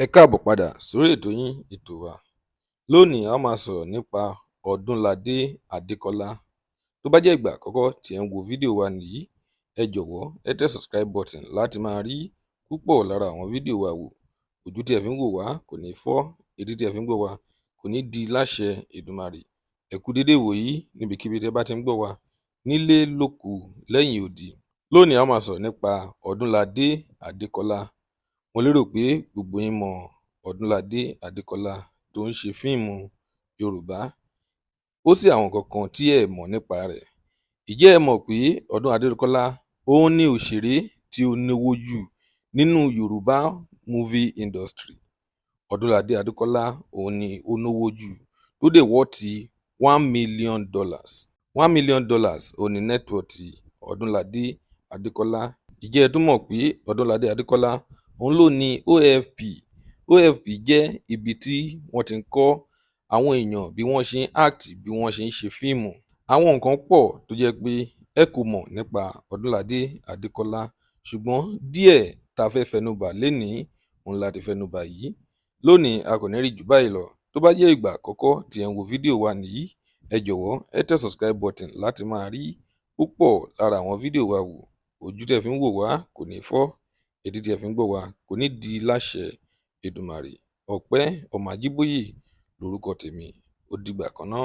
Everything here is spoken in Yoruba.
Ẹ káàbọ̀ padà sórí ètò yín, ètò wa. Lónìí, a ó máa sọ̀rọ̀ nípa Ọdúnladé Adékọ́lá. Tó bá jẹ́ ìgbà àkọ́kọ́ tí ẹ̀ ń wo fídíò wa nìyí, ẹ jọ̀wọ́ ẹ tẹ subscribe button láti máa rí púpọ̀ lára àwọn fídíò wa wò. Ojú tí ẹ fi ń wò wá kò ní fọ́, etí tí ẹ fi ń gbọ́ wa kò ní di láṣẹ Èdùmàrè. Ẹ kú dédé ìwòyí níbikíbi tí ẹ bá ti ń gbọ́ wa, nílé lóko lẹ́yìn odi. Lónìí, a ó máa sọ̀rọ̀ nípa Ọdúnladé Adékọ́lá. Mo lérò pé gbogbo yín mọ Ọdúnladé Adékọ́lá tó ń ṣe fíìmù Yorùbá. Ó sì àwọn nǹkan kan tí ẹ mọ̀ nípa rẹ̀. Ǹjẹ́ ẹ mọ̀ pé Ọdúnladé Adékọ́lá òun ni òṣèré tí ó náwó jù nínú Yorùbá movie industry? Ọdúnladé Adékọ́lá òun ni ó náwó jù, tó dẹ̀ worth $1 million. $1 million òun ni net worth Ọdúnladé Adékọ́lá. Ǹjẹ́ ẹ tún mọ̀ pé Ọdúnladé Adékọ́lá òun ló ní OFP? OFP jẹ́ ibi tí wọ́n ti ń kọ́ àwọn èèyàn bí wọ́n ṣe ń act, bí wọ́n ṣe ń ṣe fíìmù. Àwọn nǹkan pọ̀ tó jẹ́ pé ẹ kò mọ̀ nípa Ọdúnladé Adékọ́lá, ṣùgbọ́n díẹ̀ tá a fẹ́ fẹnubà lénìí òun la ti fẹnubà yìí. Lónìí, a kò ní rí jù báyìí lọ. Tó bá jẹ́ ìgbà àkọ́kọ́ tí ẹ̀ ń wo fídíò wa nìyí, ẹ jọ̀wọ́ ẹ tẹ subscribe button láti máa rí púpọ̀ lára àwọn fídíò wa wò. Ojú tí ẹ fi ń wò wá kò ní fọ́, etí tí ẹ fi ń gbọ́ wa kò ní di láṣẹ Èdùmàrè. Ọpẹ́ ọmọ Ajíbóyè lórúkọ tèmi. Ó dìgbà kan ná.